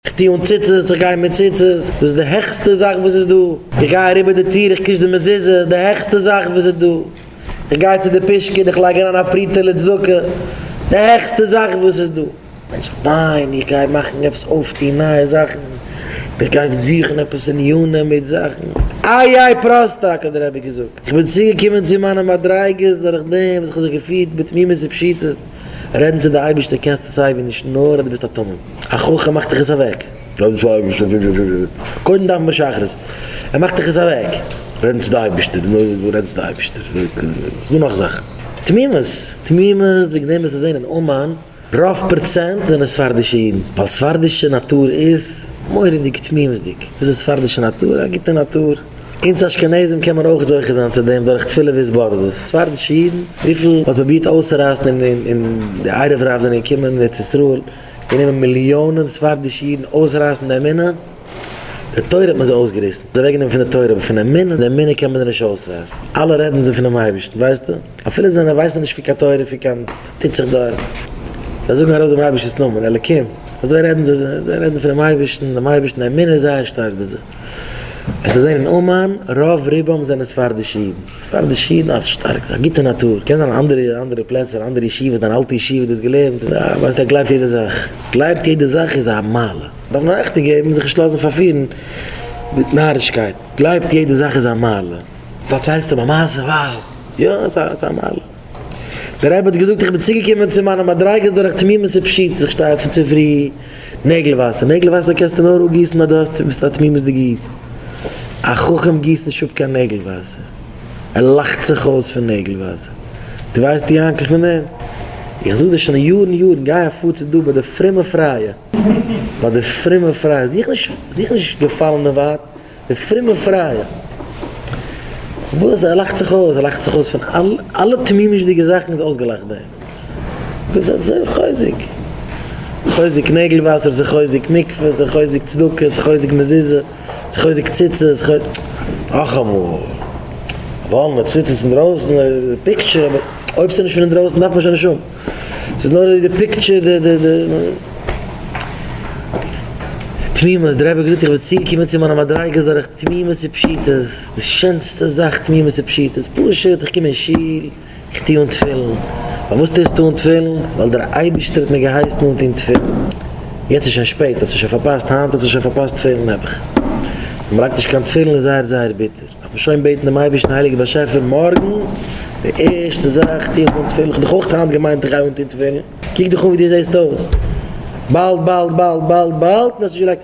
איך טו אן ציצית, איך גיי מיט ציצית, דאס איז די העכסטע זאך וואס איז דא. איך גיי אריבער די טיר, איך קוש די מזוזה, די העכסטע זאך וואס איז דא. איך גיי צו די פושקע און איך לייג אריין א פרוטה לצדקה, די העכסטע זאך וואס איז דא. מענטש זאגט, ניין, איך גיי מאכן עפעס אויפטון, נייע זאכן, איך גיי זוכן עפעס ענינים מיט זאכן. איי איי פראסטאק האט דער רבי געזאגט, איך בין צוגעקומען צו מיינע מדריגות דורך דעם וואס איך האב זיך געפירט בתמימות ופשיטות. רעדן צו די אייבערשטער קענסטו סייווי נישט נאר אז דו ביסט א תמים. א חכם מאכט דיך עס אוועק. רעדן צו אייבערשטער קודם דאווען מיר שחרית. ער מאכט דיך עס אוועק. רעדן צו די אייבערשטער רעדן צו די אייבערשטער. ס'איז דא נאך זאכן. תמימות תמימות וועגן דעם וועסטו זען אין אומאן רוב פראצענט זענען ספרדישע אידן. ווייל ספרדישע נאטור איז מורא'דיג תמימות'דיג. וואס איז ספרדישע נאטור? א גוטע נאטור. אונז אשכנזים קען מען אויך זוכה זיין צו דעם דורך תפילה והתבודדות. ספרדישע אידן, וויפיל מען האט פרובירט אויסצורייסן און די ערב רב זענען געקומען אין ארץ ישראל, גענומען מיליאנען ספרדישע אידן אויסרייסן די אמונה, די תורה האט מען זיי אויסגעריסן, זיי אוועקגענומען פון די תורה, אבער פון אמונה, די אמונה קען מען זיי נישט אויסרייסן. אלע רעדן זיי פונעם אייבערשטן, ווייסטו? אפילו זיי ווייסן נישט פון קיין תורה, פון קיין טוט זיך דארט, זיי זאגן ארויס דעם אייבערשטנ'ס נאמען, אלקים, אזוי רעדן זיי, זיי רעדן פונעם אייבערשטן, דעם אייבערשטן, די אמונה איז זייער שטארק ביי זיי. עס איז זעהן אין אומאן רוב רובם זענען ספרדישע אידן, ספרדישע אידן א שטארק א גוטע נאטור, קען זיין אנדערע אנדערע פלעצער אנדערע ישיבות דיין אלטע ישיבה דאס געלערנט ווייסט ער גלייבט יעדע זאך, גלייבט יעדע זאך איז א מעלה, דארף נאר אכטונג געבן זיך נישט לאזן פארפירן מיט נארישקייט, גלייבט יעדע זאך איז א מעלה, פארציילסט אים א מעשה וואו יא ס'איז א מעלה. דער רבי האט געזאגט איך בין צוגעקומען צו מיינע מדריגות דורך תמימות ופשיטות, איך שטיי אויף פון צופרי, נעגל וואסער, נעגל וואסער קענסטו נאר אפגיסן אז דו האסט ביסט א תמימות'דיגע איד, א חכם גיסט נישט אפ קיין נעגל וואסער, ער לאכט זיך אויס פון נעגל וואסער, דו ווייסט יענקל פון דעם? איך זאג דיר שוין יארן יארן, גיי א פאר צו דא ביי די פרומע פרייע, ביי די פרומע פרייע, זוך נישט זוך נישט געפאלענע ווייט, די פרומע פרייע. וואס? ער לאכט זיך אויס, ער לאכט זיך אויס פון אלע אלע תמימות'דיגע זאכן איז אויסגעלאכט ביי אים. דאס איז אזוי חוזק. חוזק נעגל וואסער, ס'איז חוזק מקווה, ס'איז חוזק צדקה, ס'איז חוזק מזוזה, ס'איז חוזק ציצית, ס'איז חוזק. נאכאמאל. וואלן מיט ציצית אינדרויסן, די picture, אבער אויב ס'איז נישט פון אינדרויסן דארף מען שוין נישט האבן. ס'איז נאר די picture די די די תמימות, דער רבי האט געזאגט איך בין צוגעקומען צו מיינע מדריגות דורך תמימות ופשיטות, די שענסטע זאך תמימות ופשיטות, פשוט איך קום אין שול, איך טו אן תפילין, פארוואס טוסטו אן תפילין? ווייל דער אייבערשטער האט מיר געהייסן אנטון תפילין, יעצט איז שוין שפעט, האסט שוין פארפאסט, היינט האסטו שוין פארפאסט תפילין נעבעך, ווען מ'לייגט נישט קיין תפילין איז זייער זייער ביטער. דארף מען שוין בעטן דעם אייבערשטן הייליגער באשעפער מארגן די ערשטע זאך טו איך אן תפילין, איך האב דאך אויך היינט געמיינט איך גיי אנטון תפילין, קוק דיך אן ווי דו זעסט אויס, באלד באלד באלד באלד באלד און האסט נישט געלייגט.